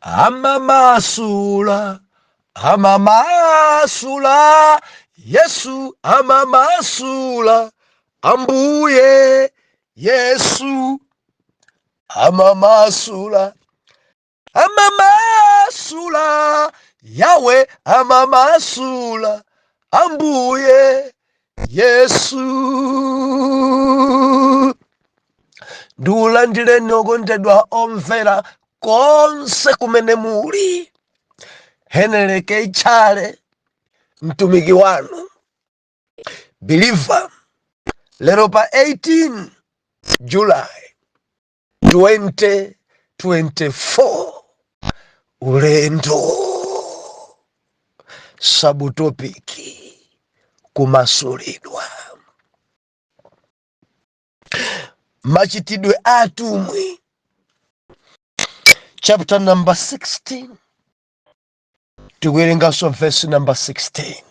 Amamasula, amamasula, Yesu amamasula, Ambuye Yesu amamasula, amamasula, Yahweh amamasula, Ambuye Yesu. Ndikulandireni okondedwa omvera konse kumene muli. Henry K. Tchale, mtumiki wanu believer, lero pa 18 July 2024, ulendo subtopic kumasulidwa. Machitidwe a Atumwi chapter number 16, tikuwerenganso verse number 16.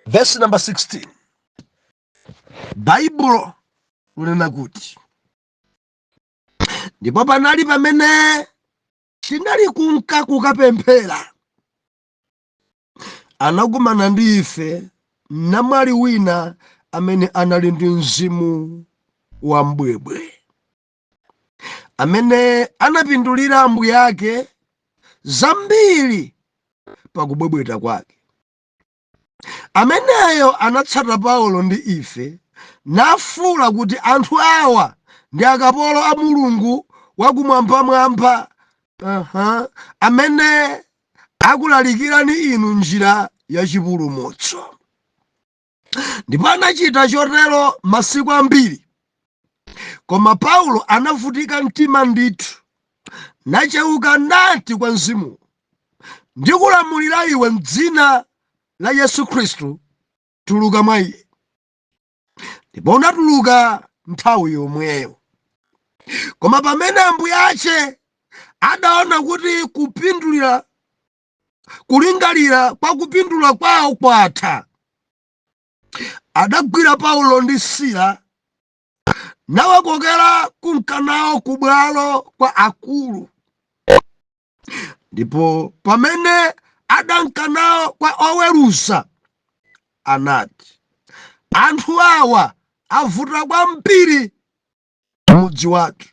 Verse number 16, Baibulo kunena kuti, ndipo panali pamene tinali kunka kukapemphera, anakumana ndi ife namwali wina amene anali ndi mzimu wa mbwebwe, amene anapindulira ambuye ake zambiri pakubwebweta kwake. Ameneyo anatsata Paulo ndi ife, nafuula kuti, anthu awa ndi akapolo a Mulungu wakumwambamwamba, amene akulalikirani inu njira ya chipulumutso. Ndipo anachita chotero masiku ambiri. Koma Paulo anavutika mtima ndithu, nacheuka nati kwa mzimuwo, ndikulamulira iwe m'dzina la Yesu Khristu, tuluka mwa iye. Ndipo unatuluka nthawi yomweyo. Koma pamene ambuye ache adaona kuti kulingalira kwa kupindula kwawo kwatha, adagwira Paulo ndi Sila nawakokera kunka nawo kubwalo kwa akulu. Ndipo pamene adanka nawo kwa oweruza, anati, anthu awa avuta kwambiri mudzi wathu,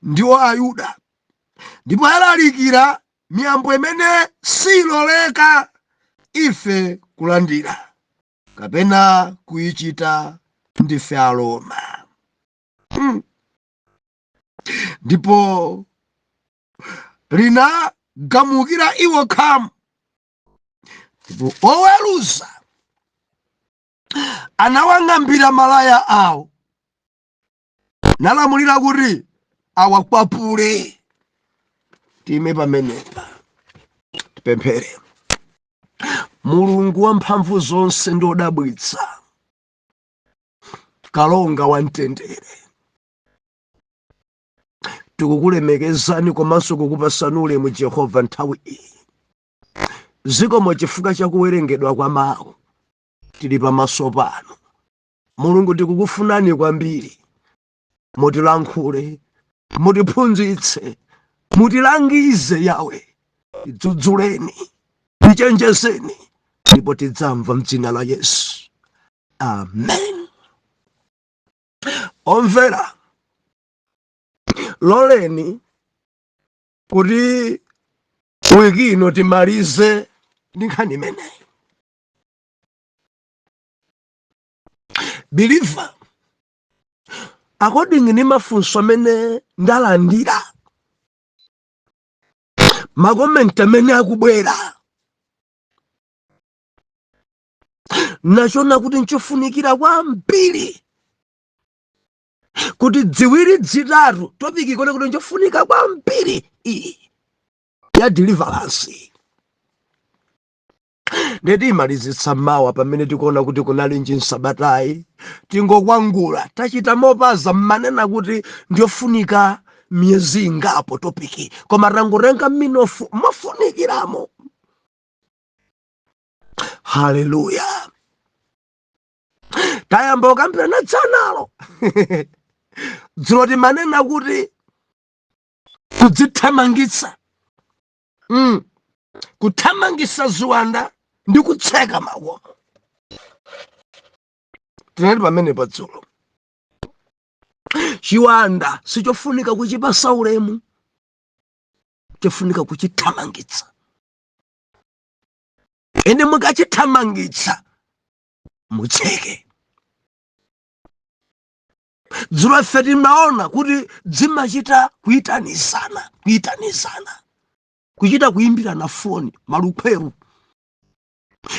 ndiwo Ayuda, ndipo alalikira miyambo imene siloleka ife kulandira kapena kuyichita ndife Aroma. Ndipo linagamukira iwo khamu, ndipo oweruza anawang'ambira malaya awo, nalamulira kuti awakwapule. Tiime pamenepa tipemphere. Mulungu wamphamvu zonse ndi wodabwitsa, kalonga wamtendere, tikukulemekezani komanso kukupasani ulemu Jehova nthawi iyi. Zikomo chifukwa cha kuwerengedwa kwa mawu. Tili pamaso panu Mulungu, tikukufunani kwambiri. Mutilankhule, mutiphunzitse, mutilangize Yawe, tidzudzuleni, tichenjezeni, ndipo tidzamva mdzina la Yesu, amen. Omvera, loleni kuti wiki ino timalize ndi nkhani imeneyi. Believer, according ndi mafunso amene ndalandira, makomenti amene akubwera, nachiona kuti nchofunikira kwambiri kuti dziwiri dzitatu topic ikone kuti nchofunika kwambiri iyi ya deliverance. Ndiye tiyimalizitsa mawa pamene tikuona kuti kunalinji nsabatayi. Tingokwangula, tachita mopaza mmanena kuti ndiyofunika miyezi ingapo topic, koma tangotenga minofu mofunikiramo. Haleluya! Tayamba kukambirana dzanalo, dzulo timanena kuti Kudzithamangitsa, Kuthamangitsa ziwanda ndi kutseka makomo. Tinali pamene padzulo. Chiwanda sichofunika kuchipasa ulemu, chofunika kuchithamangitsa. Ende mukachithamangitsa, mutseke. Dzulo ife timaona kuti dzimachita kuyitanizana, kuyitanizana, kuchita kuyimbirana foni, malukhweru.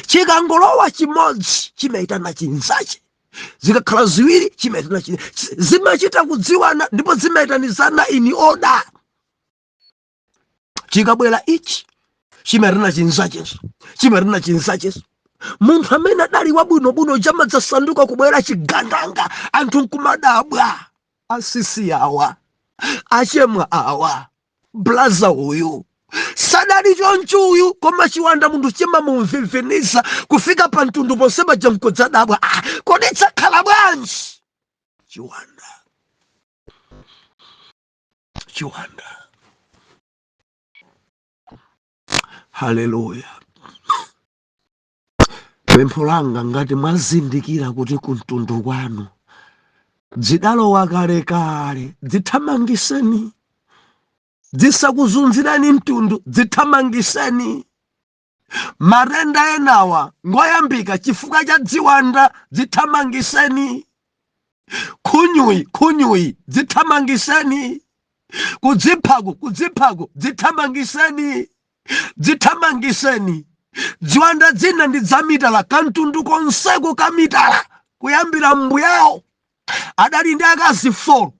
Chikangolowa chimodzi, chimayitana chinzache. Zikakhala ziwiri, chimayitana zimachita kudziwana ndipo zimayitanizana in order. Chikabwera ichi, chimayitana chinzachenso, chimayitana chinzachenso. Munthu amene adali wabwinobwino chamadzasanduka kubwera chigandanga, anthu nkumadabwa: asisi awa, achemwa awa, blaza uyu sadali choncho uyu. Koma chiwanda munthu chimamumvimvinisa kufika pa mtundu ponse paja, nkudzadabwa: ah, kodi tsakhala bwanji? Chiwanda, chiwanda. Haleluya! Pempho langa, ngati mwazindikira kuti kumtundu kwanu dzidalowa kalekale, dzithamangiseni, dzisakuzunzireni mtundu. Dzithamangiseni. Matenda enawa ngoyambika chifukwa cha dziwanda. Dzithamangiseni. Khunyuyi, khunyuyi, dzithamangiseni. Kudziphako, kudziphako, dzithamangiseni, dzithamangiseni. Dziwanda dzina ndi dzamitala, kamtundu konseko kamitala. Kuyambira mbuyawo adali ndi akazi 4,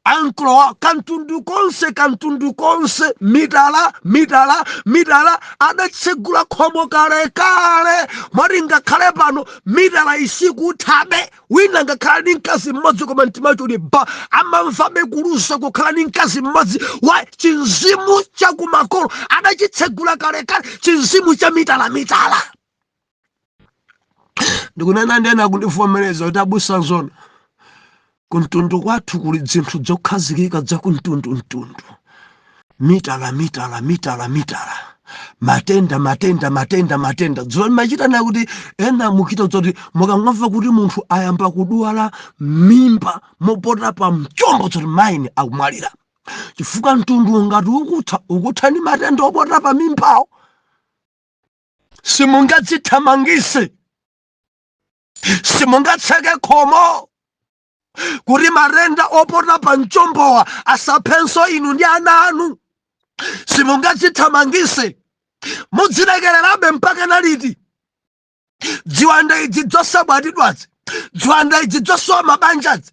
anklowa, kamtundu konse, kamtundu konse, mitala, mitala, mitala. Adatsegula khomo kalekale, moti ngakhale pano mitala isikuthabe. Wina ngakhala ndi mkazi mmodzi, koma mtima chuli ba, amamvabe kulusa kukhala ndi mkazi mmodzi wa chinzimu chakumakolo. Adachitsegula kalekale chinzimu cha mitalamitala. Ndikunena ndena kundivomereza kuti abusa, nzona kumtundu kwathu kuli zinthu zokhazikika zakumtundumtundu, mitala, mitala, mitala, mitala, matenda, matenda, matenda, matenda. Dzulo machita naye kuti ena mukita zoti mukangomva kuti munthu ayamba kudwala mimba mopota pa mchombo, zoti maini akumwalira, chifukwa mtundu ngati ukutha, ukutha ndi matenda opota pa mimbawo. Simungadzithamangise, simungatseke khomo kuti matenda opota pa mchombowa asaphenso inu ndi ana anu. Simungadzithamangise, mudzilekererabe mpaka naliti? Dziwanda idzi dzosabwatidwazi, dziwanda idzi dzosowa mabanjazi,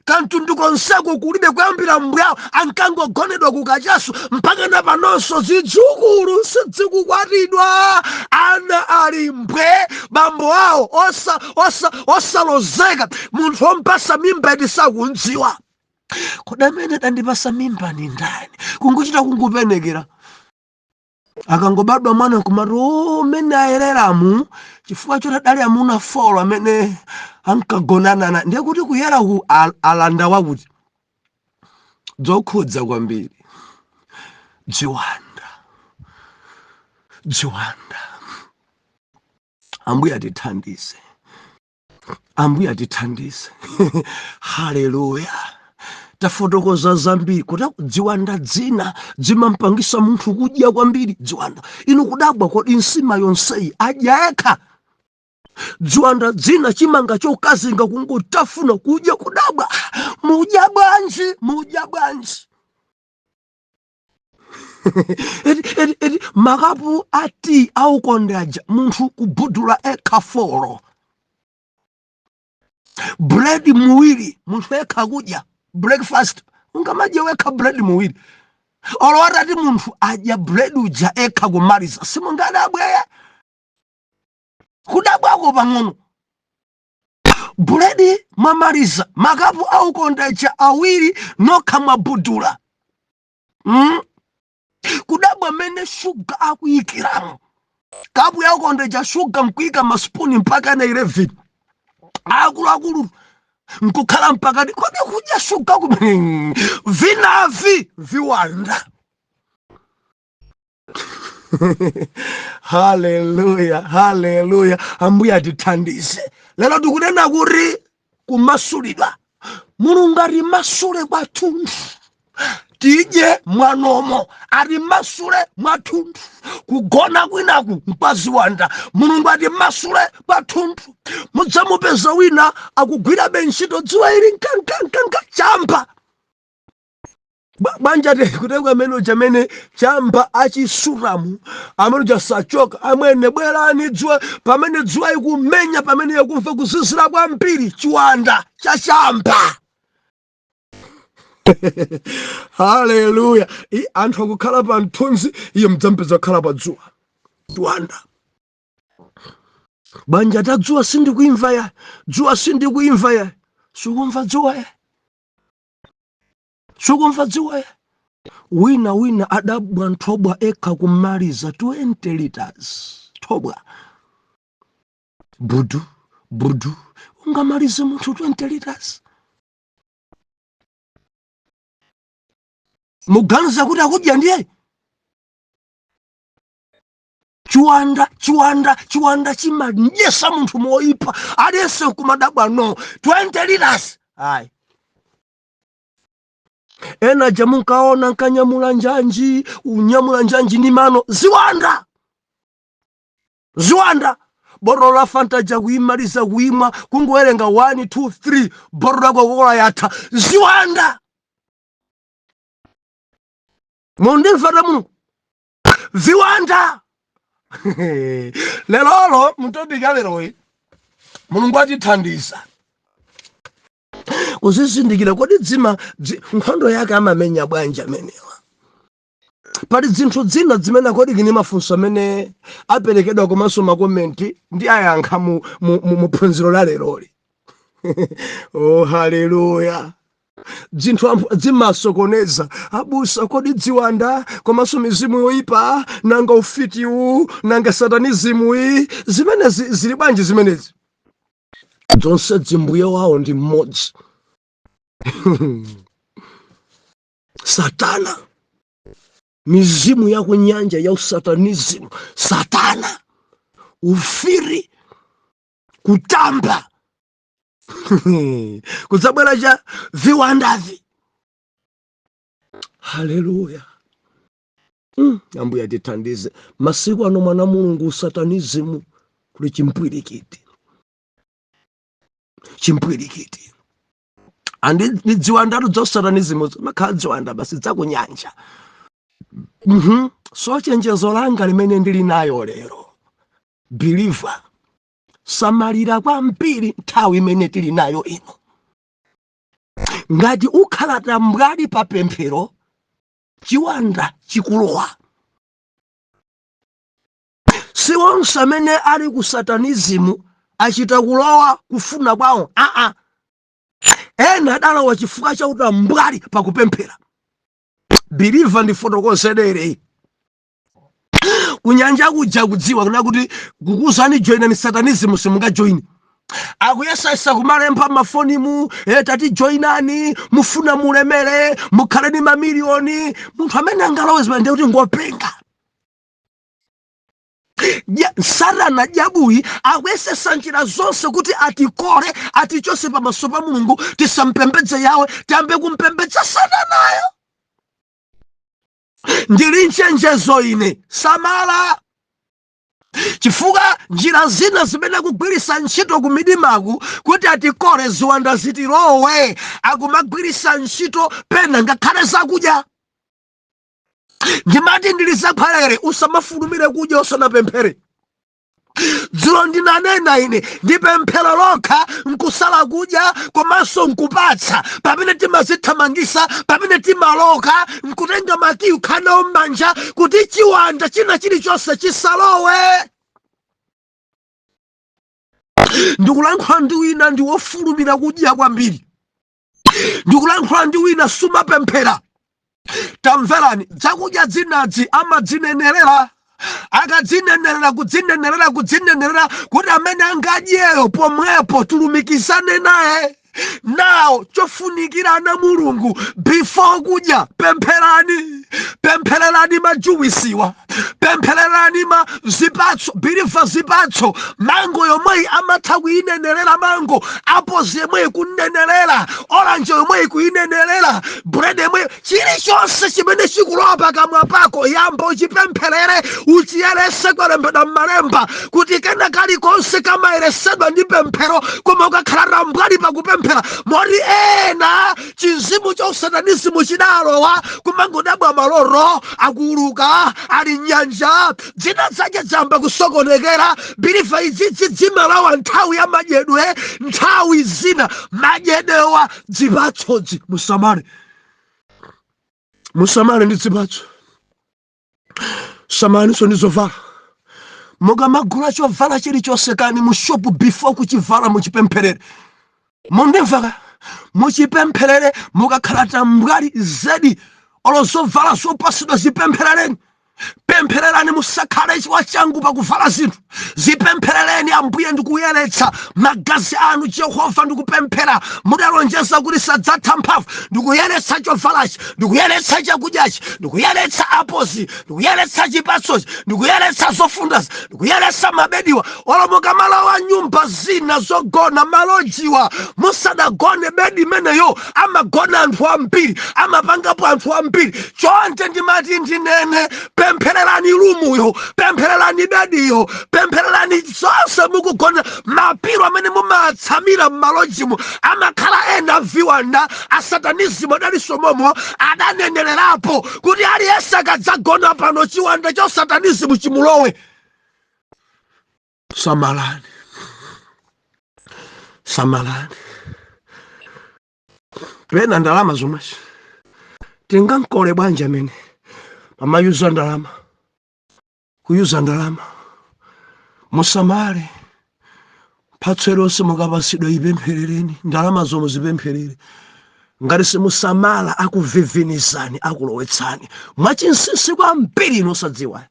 kamtundu konseko kulibe. Kuyambira mbwawo ankangogonedwa kukachasu, mpaka na panonso zidzukulu sizikukwatidwa, ana ali mbwe, bambo awo osalozeka, munthu wompasa mimba iti sakundziwa. Kodi amene dandipasa mimba ni ndani? Kunguchita kungupenekera. Akangobadwa mwana nkumati o mmene ayereramu, chifukwa choti adali amuna four amene ankagonanana, ndiye kuti kuyera ku alanda wakuti zokhudza kwambiri. Dziwanda, dziwanda. Ambuye atithandize, Ambuye atithandize. Haleluya! Tafotokoza zambiri kuti dziwanda dzina dzimampangisa munthu kudya kwambiri. Dziwanda inu kudabwa, kodi nsima yonseyi adya yekha? Dziwanda dzina chimanga chokazinga kungotafuna kudya, kudabwa, mudya bwanji, mudya bwanji? Eti, eti, eti, makapu a tea aukonde aja, munthu kubudula ekha four, bread muwiri munthu ekha kudya breakfast. Ungamadye wekha bread muwiri? Olo atati munthu adya bread uja ekha kumaliza, simungadabwe? Kudabwako pang'ono. Buledi mwamaliza, makapu aukonde awiri nokha mwabudula, Kudabwa mmene shuga akuyikiramo kapu yaukonde ja, shuga nkuyika masipuni mpaka na 11 akuluakulu. Nkukhala mpakati, kodi kudya shuga kumene vinavi viwanda. Haleluya, haleluya! Ambuye atithandize. Lero tikunena kuti kumasulidwa. Mulungu atimasule kwathunthu, tidye mwanomo, atimasule mwathunthu. Kugona kwinaku nkwaziwanda. Mulungu atimasule kwathunthu. Mudzamupeza wina akugwirabe ntchito dzuwa ili nkankankanka, chamba banja te kutenga amene uja amene chamba achisutamu, amene uja sachoka. Amwene, bwerani, dzuwa pamene dzuwa ikumenya, pamene yakumva kuzizira kwambiri, chiwanda cha chamba. Haleluya! Anthu akukhala pa mthunzi, iye mdzampeza kukhala pa dzuwa. Chiwanda banja ta dzuwa sindikuimva ya dzuwa, sindikuimva ya, sikumva dzuwa ya, sikumva dzuwa ya. Wina adabwa nthobwa ekha kumaliza 20 liters thobwa, budu budu, ungamalize munthu 20 liters? Muganiza kuti akudya ndiye chiwanda, chiwanda, chiwanda chimadyesa munthu moyipa. Aliyense nkumadabwa, no 20 liters ayi. Ena aja munkaona nkanyamula njanji, unyamula njanji ndi mano, ziwanda, ziwanda. Botolo la Fanta ja kuimaliza kuimwa, kungowerenga 1 2 3, botolo la Coca-Cola yatha. Ziwanda! Mundimvera Mulungu, viwanda. Lerolo mu topic ya leroyi, Mulungu atithandiza kuzizindikira. Kodi nkhondo yake amamenya bwanji amenewa? Pali zinthu zina zimene kodi kini mafunso amene aperekedwa komanso makomenti ndi ayankha mu phunziro la leroli. Oh, haleluya! Zinthu zimasokoneza abusa. Kodi dziwanda komanso mizimu yoyipa, nanga ufitiwu, nanga satanizimuyi, zimenezi zili bwanji? Zimenezi zonse dzimbuye wawo ndi mmodzi, Satana. Mizimu ya kunyanja ya usatanism, satana, ufiri, kutamba, kudzabwera cha viwandavi. Haleluya! Ambuye atithandize. Masiku ano, mwana Mulungu, usatanism kuli chimpwirikiti, chimpwirikiti. Andi ndi dziwandatu dza usatanism, zimakhala dziwanda basi dzakunyanja. So chenjezo langa limene ndili nayo lero, believer, samalira kwambiri nthawi imene tili nayo ino. Ngati ukhala tambwali pa pemphero, chiwanda chikulowa. Si onse amene ali ku satanism achita kulowa kufuna kwawo, aa. Ena adalowa chifukwa cha utambwali pakupemphera. Believer, ndifotokozedere, kunyanja kuja kudziwa kuna kuti kukuzani joinani satanism, simungajoini. Akuyesayesa kumalemba mafonimu, tati joinani, mufuna mulemere, mukhale ni mamiliyoni. Munthu amene angalowe zimene ndiye kuti ngopenga. Satana dyabuyi akuyesesa njira zonse kuti atikole, atichose pamaso pa Mulungu, tisampembedze Yawe, tiyambe kumpembedza satanayo. Ndili nchenjezo ine, samala, chifukwa njira zina zimene akugwiritsa ntchito ku midimaku kuti atikole, ziwanda zitilowe, akumagwiritsa ntchito pena ngakhale zakudya. Ndimati ndili zakhwalere, usamafulumire kudya usanapemphere. Dzulo ndinanena ine, ndi pemphero lokha, nkusala kudya komanso nkupatsa, pamene timazithamangisa, pamene timaloka nkutenga makiyi ukhanawo m'manja kuti chiwanda china chilichonse chisalowe. Ndikulankhula ndi wina ndi wofulumira kudya kwambiri. Ndikulankhula ndi wina sumapemphera. Tamverani, zakudya dzinadzi amadzinenerera, akadzinenerera, kudzinenerera, kudzinenerera kuti amene angadyeyo pomwepo tulumikizane naye. Nawo chofunikira, ana Mulungu, before kudya, pempherani, pemphererani majuwisiwa, pemphererani ma zipatso. Believer, zipatso, mango yomweyi amatha kuyinenerera, mango, apples yomweyi kunenerera, orange yomweyi kuyinenerera, bread yomweyi, chilichonse chimene chikulowa pakamwa pako, yamba uchipempherere, uchiyerese. Kwalembedwa m'malemba kuti kena kalikonse kamayeresedwa ndi pemphero, koma ukakhala tambwali pakupemphera, moti ena chinzimu cha usatanismu chidalowa, kumangodabwa maloto akuuluka ali nyanja, dzina zake zamba kusokonekera. Believer, idzidzi dzimalawa nthawi ya madyedwe. Nthawi zina madyedwewa, dzipatsozi musamale, musamale ndi zipatso, samalinso ndi zovala. Mukamagula chovala chilichonse kani mu shop, before kuchivala muchipempherere. Mundimvaka? Muchipempherere. Mukakhala tambwali zedi, olo zovala zopasidwa, zipempherereni, pemphererani. Musakhale wachangu pakuvala zinthu, zipempherereni. Ambuye, ndikuyeretsa magazi anu. Jehova, ndikupemphera, mudalonjeza kuti sadzatha mphamvu. Ndikuyeretsa chovalachi, ndikuyeretsa chakudyachi, ndikuyeretsa apples, ndikuyeretsa chipatsochi, ndikuyeretsa zofundazi, ndikuyeretsa mabediwa. Olo mukamalowa nyumba zina zogona, malojiwa, musadagone, bedi imeneyo amagona anthu ambiri, amapangapo anthu ambiri. Chonde, ndimati ndinene, pemphererani roomyo, pemphererani bediyo, pemphererani zonse mukugona. Mapilo amene mumatsamira m'malojimo amakhala ena viwanda asatanism adalisomomo, adanenererapo kuti aliyense akadzagona pano, chiwanda cha usatanism chimulowe. Samalani, samalani. Pena ndalama zomwezi tingankole bwanji amene pamayuza ndalama, kuyuza ndalama? Musamale. Mphatso iliyonse mukapasidwa, ipempherereni. Ndalama zomwe zipempherere. Ngati simusamala, akuvivinizani, akulowetsani mwachinsinsi kwambiri inu osadziwa.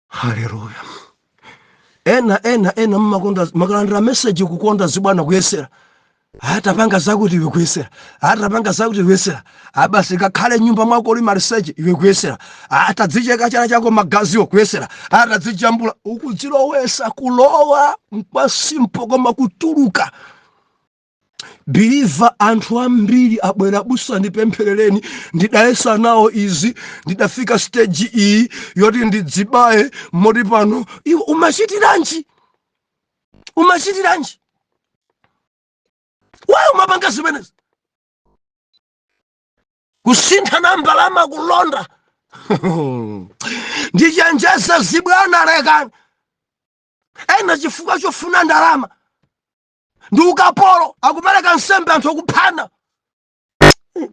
Haleluya! Ena ena ena mmakonda, makalandira meseji, kukonda zibwana, kuyesera, atapanga zakuti iwe kuyesera, atapanga zakuti kuyesera, abasi kakhale nyumba mwako uli maliseche, iwe kuyesera, atadzicheka chala chako magaziwo kuyesera, atadzijambula, ukudzilowesa. Kulowa nkwa simple, koma kutuluka, believer, anthu ambiri abwera: "Busa, ndipempherereni, ndidayesa nawo izi, ndidafika stage iyi yoti ndidzibaye." Moti pano iwe umachitiranji? Umachitiranji? Wayi, umapanga zimenezi, kusintha nambalama, kulonda. Ndichenjeza zibwana, lekani. Ena chifukwa chofuna ndalama ndi ukapolo, akupereka nsembe anthu akuphana.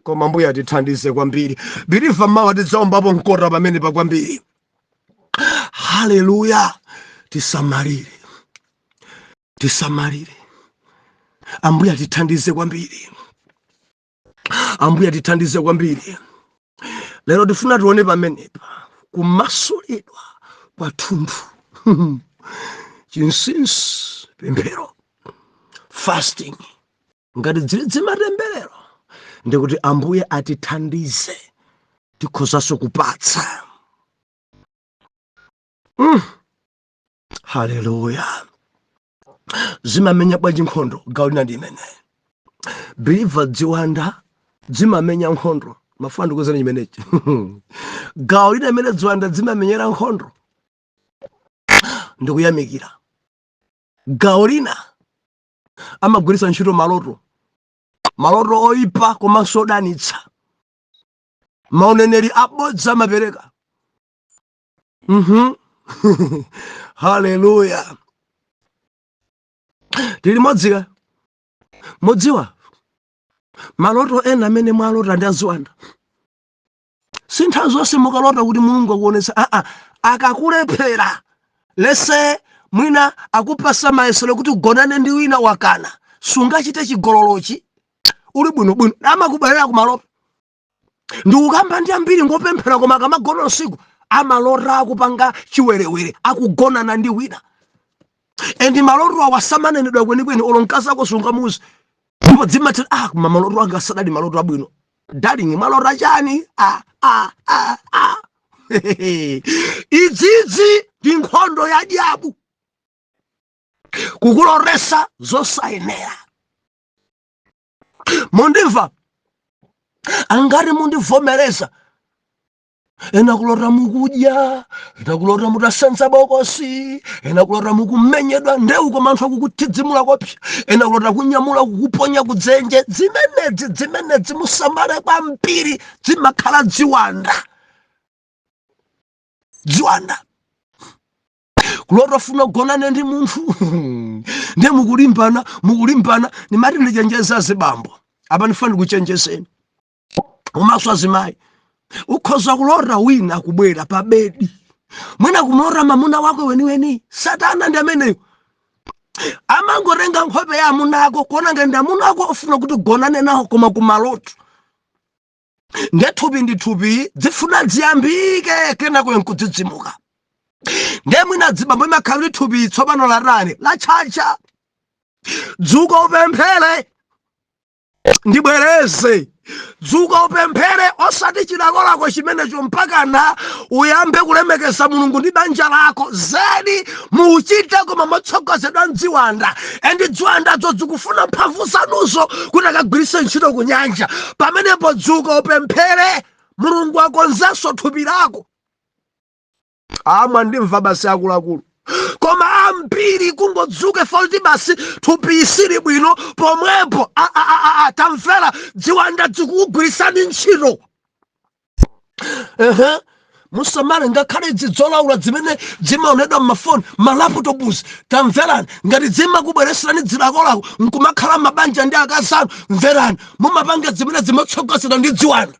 Koma Mbuye atithandize kwambiri. Believer, mawa tidzaombapo mkota pamene pa kwambiri. Haleluya! Tisamalire, tisamalire. Ambuye atithandize kwambiri, Ambuye atithandize kwambiri. Lero tifuna tione pamenepa kumasulidwa kwathunthu, chinsinsi, pemphero, fasting, ngati dzili dzimatemberero, ndikuti Ambuye atithandize, tikhozanso kupatsa. Haleluya! Zimamenya bwanji nkhondo? Gawo lina ndi imene, believer, dziwanda dzimamenya nkhondo. Mafuna ndikuuzeni chimenechi, gawo lina imene dziwanda dzimamenyera nkhondo ndikuyamikira. Gawo lina amagwiritsa ntchito maloto, maloto oipa komanso odanitsa, mauneneri abodza amapereka. Haleluya! Tili modzika, mudziwa maloto ena amene mwalota ndi aziwanda. Si nthawi zonse mukalota kuti Mulungu akuonetsa. Aa, akakulephera lese, mwina akupasa mayesero kuti ugonane ndi wina, wakana, sungachite chigololochi uli bwinobwino, amakubwerera kumaloto. Ndikukamba ndi ambiri ngopemphera, koma akamagona usiku amalota akupanga chiwerewere, akugonana ndi wina, and maloto awa samanenedwa kwenikweni. Olo mkazi ako sungamuzi. Ndipo dzimatha, ah, koma maloto anga sadali maloto abwino. Darling, mwalota chani? Ah, ah, ah, ah. Idzidzi ndi nkhondo ya dyabu kukulotesa zosayenera. Mundimva angati? Mundivomereza? Ena kulota mukudya, ena kulota mutasenza bokosi, ena kulota mukumenyedwa ndewu koma anthu akukuthidzimula kopsa, ena kulota kunyamula kukuponya kudzenje. Zimenedzi musamale kwambiri, zimakhala ziwanda. Ziwanda. Kulota ufuna kugonane ndi munthu, ndiye mukulimbana, mukulimbana. Nimati ndichenjeza azibambo apa, ndifuna ndikuchenjezeni komanso azimayi. Ukhoza kulota wina akubwera pa bedi, mwina kumulota mamuna wako weniweni. Satana ndi ameneyo, amangotenga nkhope ya amuna ako kuona ngati ndi amuna ako ofuna kuti gonane nawo, koma kumaloto. Nde thupi ndi thupi, zifuna ziyambike, kenako nkudzidzimuka. Nde mwina azibambo imakhala kuti thupi tsopano latani, lachacha. Dzuka upemphere. Ndibwereze, dzuka upemphere, osati chilakolako chimenecho mpakana uyambe kulemekeza Mulungu ndi banja lako. Zedi muchite, koma motsogozedwa mdziwanda, and ziwandazo zikufuna mphamvu zanuzo kuti akagwiritse ntchito ku nyanja. Pamenepo dzuka upemphere, Mulungu akonzenso thupi lako. Amwa ndimva basi akuluakulu, koma ambiri kungodzuka kuti basi thupi sili bwino pomwepo. A, a, a, a, tamvera, ziwanda zikukugwirisani ntchito. Ehe, musamale. Ngakhale zidzolaula zimene zimaonedwa mmafoni, malaptops, tamverani, ngati zimakubwereserani zilakolako nkumakhala mabanja ndi akazanu, mverani, mumapanga zimene zimatsogozedwa ndi ziwanda.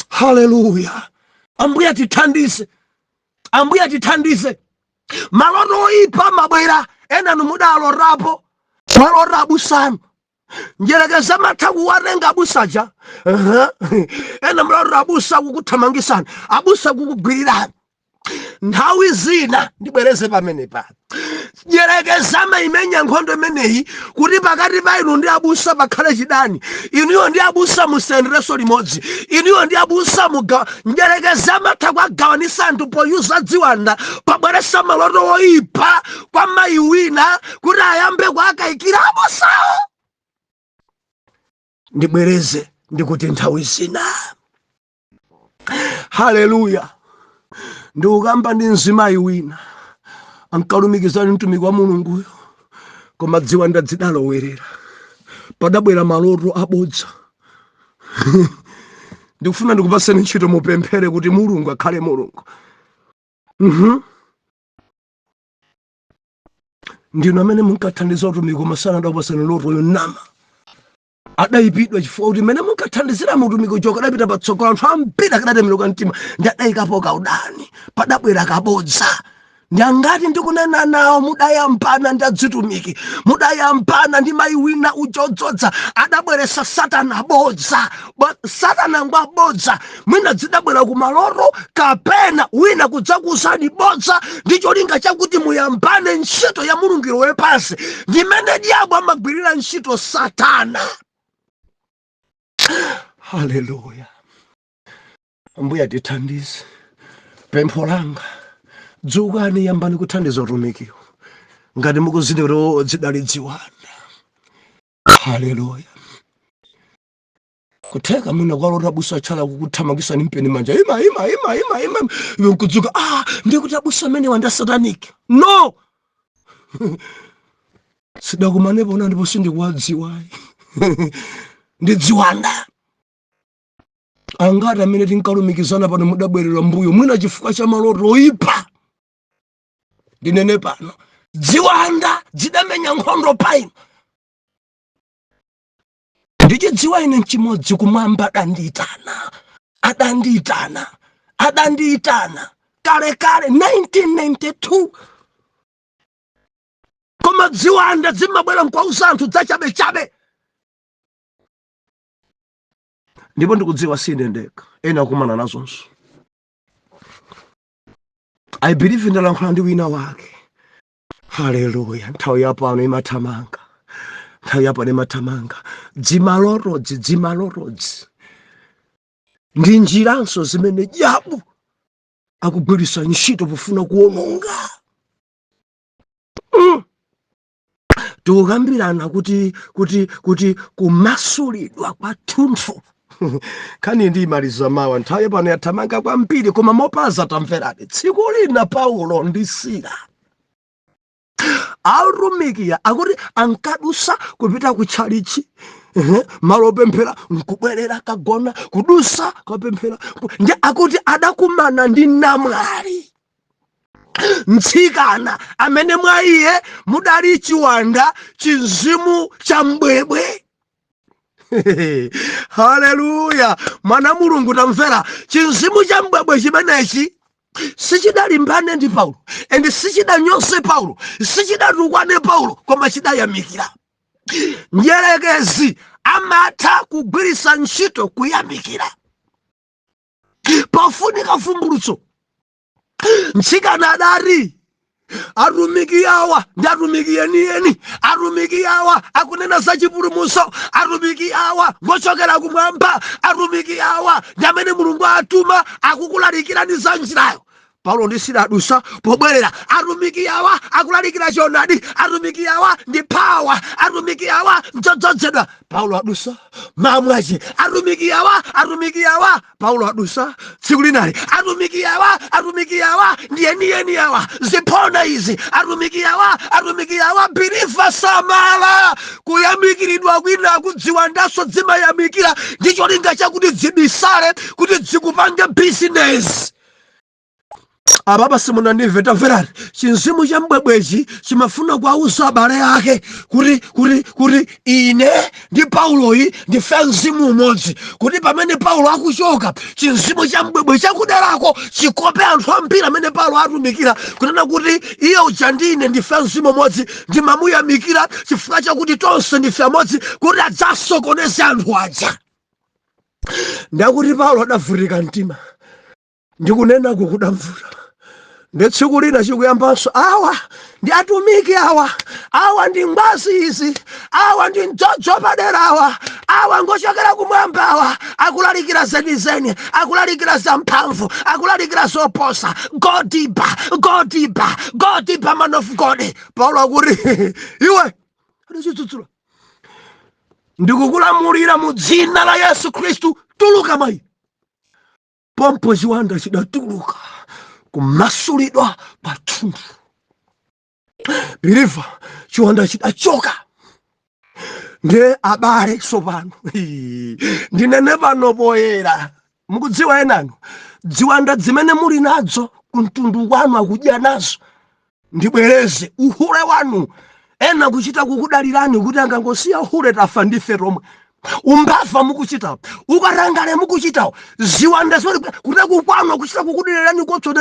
Haleluya! Ambuye atithandize, Ambuye atithandize. Maloto oyipa mabwera, enanu mudalotapo, mwalota abusanu. Njerekeza amatha kuwatenga abusaja. Ena mudalota abusa kukuthamangisani, abusa kukugwirirani. Nthawi zina, ndibwereze pamene pa, njerekeza amayimenya nkhondo imeneyi kuti pakati pa inu ndi abusa pakhale chidani, inuyo ndi abusa musendereso limodzi, inuyo ndi abusa muga. Njerekeza amatha kuagawanisa anthu poyuza ziwanda, pabweresa maloto oyipa kwa mayi wina kuti ayambe kuakayikira abusawo. Ndibwereze, ndikuti nthawi zina. Haleluya! Ndikukamba ndi mzimayi wina, ankalumikizana mtumiki wa Mulunguyo, koma ziwanda zidalowerera, padabwera maloto abodza. Ndikufuna ndikupaseni ntchito, mupemphere kuti Mulungu akhale Mulungu. Ndinu amene munkathandiza utumiki, koma sanadakupaseni loto yonama. Adayipidwa chifukwa kuti mmene munkathandizira mutumiki uja ukadapita patsogolo, anthu ambiri akadatembenuka mtima, ndi adayikapo kaudani, padabwera kabodza. Ndi angati ndikunena nawo mudayambana ndi adzitumiki, mudayambana ndi mayi wina uja odzodza? Adabweresa satana bodza. Satana ngwa bodza. Mwina zidabwera kumaloto kapena wina kudzakuuzani bodza ndi cholinga chakuti muyambane, ntchito ya Mulungu ilowe pansi. Ndimene diabo amagwirira ntchito, satana. Haleluya! Ambuye atithandize. Pempho langa, dzukani, yambani kuthandiza utumikiwo ngati mukuzindikira kuti zidali ziwanda. Haleluya! Kutheka mwina kwalota abusa atchala kukuthamangisani mpeni manja, ima, ima, ima, ima, ima, iwe nkudzuka, ah, ndikuti abusa amene wanda satanic. No, sidakumanepo na ndipo sindikuwadziwayi, ndi ziwanda. Angati amene tinkalumikizana pano mudabwerera mbuyo mwina chifukwa cha maloto oyipa? Ndinene pano, ziwanda zidamenya nkhondo paino. Ndichidziwa ine nchimodzi, kumwamba adandiyitana, adandiyitana, adandiyitana kalekale 1992, koma ziwanda zimabwera nkwauza anthu zachabechabe. Ndipo ndikudziwa sine ndekha, ena akumana nazonso. I believe ndalankhula ndi wina wake. Haleluya! Nthawi yapano imathamanga. Nthawi yapano imathamanga. Dzimalotodzi, dzimalotodzi ndi njiranso zimene jabu akugwiritsa ntchito pofuna kuwononga. Tikukambirana kuti kumasulidwa kwathunthu. Nkhani ndiyimaliza mawa, nthawi pano yathamanga kwambiri, koma mopaza tamverani. Tsiku lina Paulo ndi Sila arumikiya akuti ankadusa kupita ku tchalichi, malo opemphera, nkubwerera kagona, kudusa kapemphera, ndi akuti adakumana ndi namwali mtsikana amene mwa iye mudali chiwanda, chinzimu cha mbwebwe. Haleluya! Mwana Mulungu, tamvera, chinzimu cha mbwebwe chimenechi sichidalimbane ndi Paulo and sichidanyose Paulo, sichidatukwane Paulo, koma chidayamikira. Njerekezi amatha kugwiritsa ntchito kuyamikira pafunika vumbulutso. Mtsikana adati, "Atumiki awa ndi atumiki enieni, atumiki awa akunena za chipulumutso, atumiki awa ngochokera kumwamba, atumiki awa ndi amene Mulungu atuma, akukulalikirani za njirayo." Paulo ndi Sila adusa pobwerera, "Atumiki awa akulalikira choonadi, atumiki awa ndi power, atumiki awa njodzozedwa." Paulo adusa mamwache, "Atumiki awa, atumiki awa." Paulo adusa tsiku linali, "Atumiki awa, atumiki awa ndi enieni awa, ziphona izi, atumiki awa, atumiki awa." Believer, samala kuyamikiridwa kwina akudziwa ndaso dzimayamikira ndi cholinga chakuti dzibisale kuti dzikupange business. Apapa simunandimve. Tamverani, chinzimu cha mbwebwechi chimafuna kuwauza abale ake kuti ine ndi Pauloyi ndife mzimu umodzi, kuti pamene Paulo akuchoka, chinzimu cha mbwebwe chakuderako chikope anthu ambiri amene Paulo atumikira, kunena kuti iye uja ndi ine ndife mzimu umodzi, ndimamuyamikira chifukwa chakuti tonse ndife amodzi, kuti adzasokoneze anthu aja. Ndakuti Paulo adavutika mtima, ndikunena kudamvula. Ndi tsiku lina chikuyambanso, "Awa ndi atumiki awa, awa ndi ngwazi izi, awa ndi mdzodzo padera awa, awa ngochokera kumwamba awa, akulalikira zenizeni, akulalikira zamphamvu, akulalikira zoposa. Go deeper, go deeper, go deeper, man of God." Paulo akuti, "Iwe," adachidzudzula, "ndikukulamulira mu dzina la Yesu Khristu, tuluka mayi." Pompo chiwanda chidatuluka, kumasulidwa kwathunthu. Believer, chiwanda chidachoka. Ndiye abale, sopano ndinene pano poyera, mukudziwa enanu dziwanda zimene muli nadzo kumtundu kwanu akudya nazo. Ndibwereze, uhule wanu, ena kuchita kukudalirani kuti angangosiya uhule tafa ndife tomwe. Umbava mukuchitawo, ukarangale mukuchitawo, ziwanda zimene kuti kukwanu kuchita kukudalirani kotso,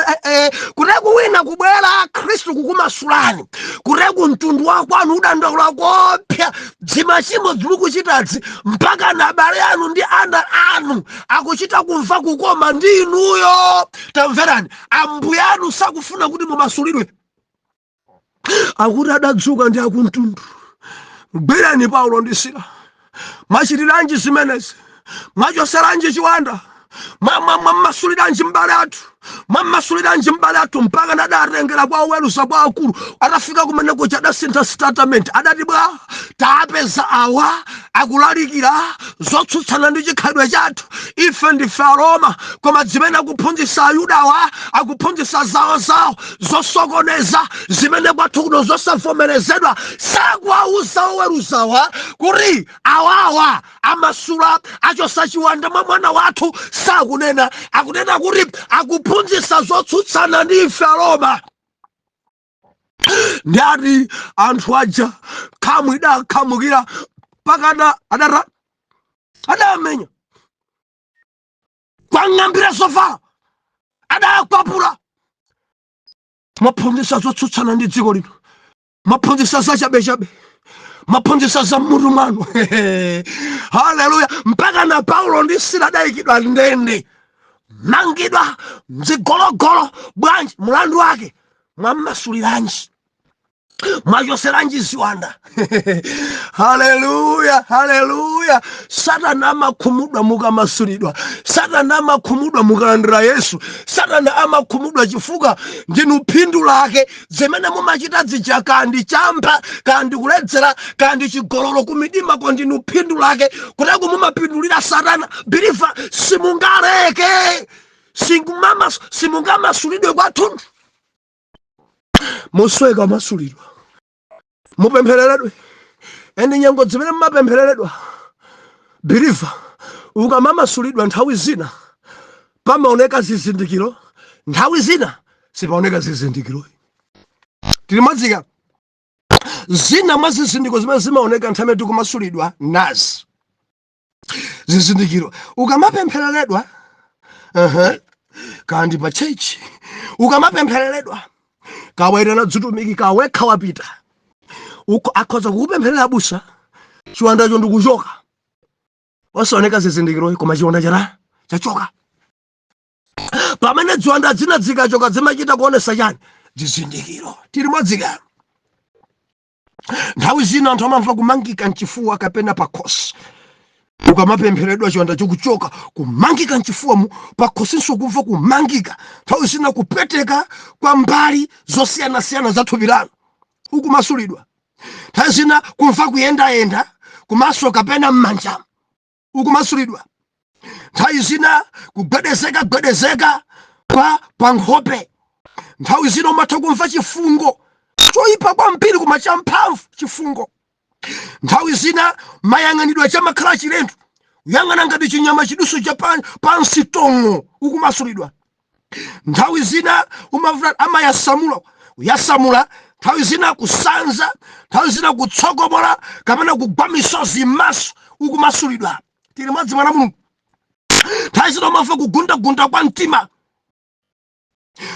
kuti kuwina kubwera Khristu kukumasulani, kuti kumtundu wakwanu udandaula kopya dzimachimo zimukuchitadzi, mpaka na abale anu ndi ana anu akuchita kumva kukoma ndi inuyo. Tamverani, ambuye anu sakufuna kuti mumasulidwe. Akuti adadzuka ndi akumtundu, "Gwirani Paulo ndi Sila. Mwachitiranji zimenezi? Mwachoseranji chiwanda? Mwamasuliranji mbale athu? Mwamasuliranji mbale athu?" Mpaka nadatengera kwa oweruza, kwa akulu. Atafika kumeneko chadasintha statement, adati, "Bwa tapeza awa akulalikira zotsutsana ndi chikhalidwe chathu. Ife ndife Aroma, koma zimene akuphunzitsa Ayudawa, akuphunzitsa zawo zawo zosokoneza zimene kwathu kuno zosavomerezedwa." Sakuwauza oweruzawa kuti awawa amasula, achosa chiwanda mwa mwana wathu. Sakunena, akunena kuti akuphunzitsa zotsutsana ndi ife Aroma. Ndi ati anthu aja khamu idakhamukira pakana adata adamenya, kwang'ambira zovala, adakwapula. "Mwaphunzitsa zotsutsana ndi dziko lino, mwaphunzitsa zachabechabe, mwaphunzitsa za mmutu mwanu." Haleluya! Mpaka na Paulo ndi Sila adayikidwa ndende, mangidwa mzigologolo. Bwanji? Mulandu wake, mwamasuliranji? Mwachoseranji ziwanda? Haleluya, haleluya! Satana amakhumudwa mukamasulidwa. Satana amakhumudwa mukalandira Yesu. Satana amakhumudwa chifukwa ndinu phindu lake. Zimene mumachita zija, kandi chamba, kandi kuledzera, kandi chigololo, kumidimako ndinu phindu lake, kutako mumapindulira satana. Believer, simungaleke, simungamasulidwe kwathunthu. Musweka kumasulidwa, mupemphereredwe. And nyengo zimene mumapemphereredwa, believer, ukamamasulidwa, nthawi zina pamaoneka zizindikiro, nthawi zina sipaoneka zizindikiro. Tili mwadzika. Zina mwa zizindikiro zimene zimaoneka nthawi imene tikumasulidwa nazi zizindikiro: ukamapemphereredwa, kandi pa church, ukamapemphereredwa, kawaitana dzitumiki, kawekha wapita uko, akhoza kukupempherera abusa, chiwandacho ndikuchoka, osaoneka zizindikiro, koma chiwanda chara chachoka. Pamene ziwanda zina zikachoka zimachita kuonesa chani? Zizindikiro. Tili mwadzika. Nthawi zina anthu amamva kumangika mchifuwa kapena pakhosi. Ukamapempheredwa, chiwanda chikuchoka, kumangika mchifuwa mu pakhosinso kumva kumangika. Nthawi zina kupweteka kwa mbali zosiyanasiyana za thupi lanu ukumasulidwa. Nthawi zina kumva kuyendayenda kumaso kapena m'manjamu ukumasulidwa. Nthawi zina kugwedezeka gwedezeka kwa pankhope. Nthawi zina umatha kumva chifungo choyipa kwambiri koma champhamvu, chifungo. Nthawi zina mayang'anidwe chamakhala chilendo, kuyang'ana ngati chinyama chiduso cha pansi tong'o ukumasulidwa. Nthawi zina umamva amayasamula, kuyasamula. Nthawi zina kusanza. Nthawi zina kutsokomola kapena kugwa misozi m'maso ukumasulidwa. Tili mwadzi, mwana Mulungu? Nthawi zina umamva kugundagunda kwa mtima.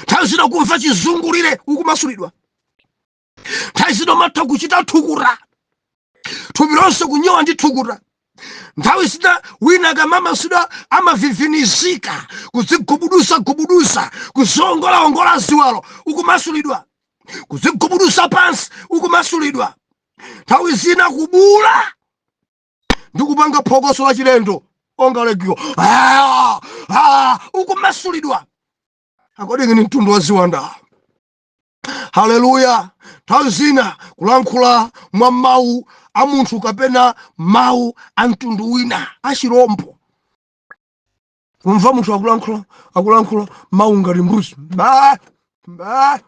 Nthawi zina kumva chizungulire ukumasulidwa. Nthawi zina umatha kuchita thukuta, thupi lonse kunyowa ndi thukuta. Nthawi zina wina akamamasulidwa amavivinizika, kuzigubudusa gubudusa, kuzongolaongola ziwalo ukumasulidwa, kuzigubudusa pansi ukumasulidwa. Nthawi zina kubula ndi kupanga phokoso la chilendo onga legiyo, ah, ah, ukumasulidwa, according ni mtundu wa ziwanda. Haleluya! Nthawi zina kulankhula mwa mawu a munthu kapena mawu a mtundu wina achirombo, kumva munthu akulankhula, akulankhula mawu ngati mbuzi, ba ba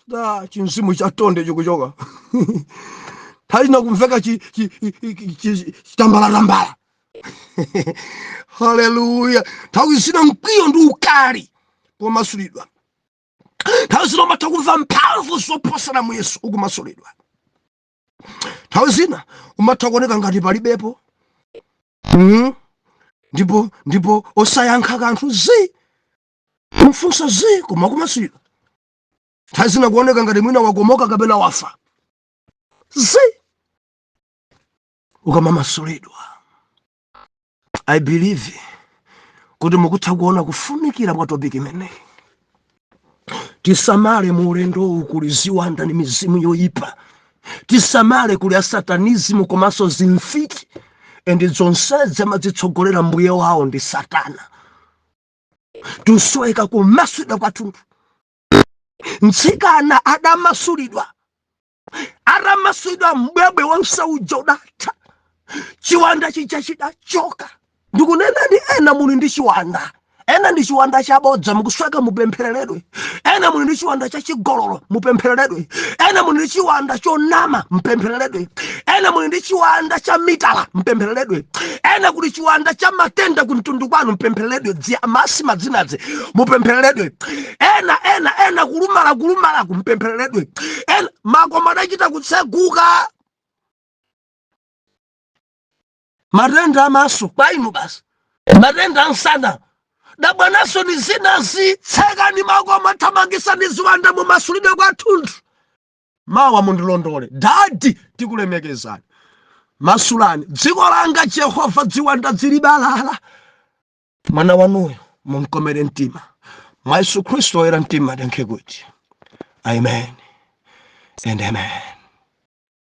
da, chinzimu cha tonde chikuchoka. Nthawi zina kumveka chitambalatambala. Haleluya! Nthawi zina mkwiyo ndi ukali pomasulidwa. Nthawi zina umatha kumva mphamvu zoposera muyeso ukumasulidwa. Nthawi zina umatha kuoneka ngati palibepo, Ndipo osayankha kanthu, zi kumfunsa zi, koma kumasulidwa. Nthawi zina kuoneka ngati mwina wakomoka kapena wafa zi ukamamasulidwa. I believe kuti mukutha kuona kufunikira kwa topic imeneyi. Tisamale mu ulendo, kuli ziwanda ni mizimu yoyipa. Tisamale, kuli a satanism komanso zimfiti, and zonsezi amazitsogolera mbuye wawo ndi satana. Tusweka kumasulidwa kwathunthu. Mtsikana adamasulidwa, atamasulidwa mbwebwe wonse uja udatha, chiwanda chija chidachoka. Ndikunena ndi ena muli ndi chiwanda, ena ndi chiwanda chabodza, mukusweka mupemphereredwe. Ena muli ndi chiwanda chachigololo, mupemphereredwe. Ena muli ndi chiwanda chonama, mpemphereredwe. Ena muli ndi chiwanda cha mitala, mpemphereredwe. Ena kuli chiwanda cha matenda kumtundu kwanu, mpemphereredwe. Dzia masi madzinadzi, mupemphereredwe. Ena, ena, ena kulumala, kulumala, kumpemphereredwe. Ena makomo adachita kutseguka, matenda amaso kwa inu basi, matenda ansana dabwanaso ni zinazi. Tsekani makomo, thamangisani ziwanda, mumasulidwe kwathunthu. Mawa mundilondole, daddy, tikulemekezani. Masulani dziko langa, Jehova, ziwanda zili balala. Mwana wanuyo mumkomere mtima mwa Yesu Khristu oyera mtima. Tiyankhe kuti amen and amen.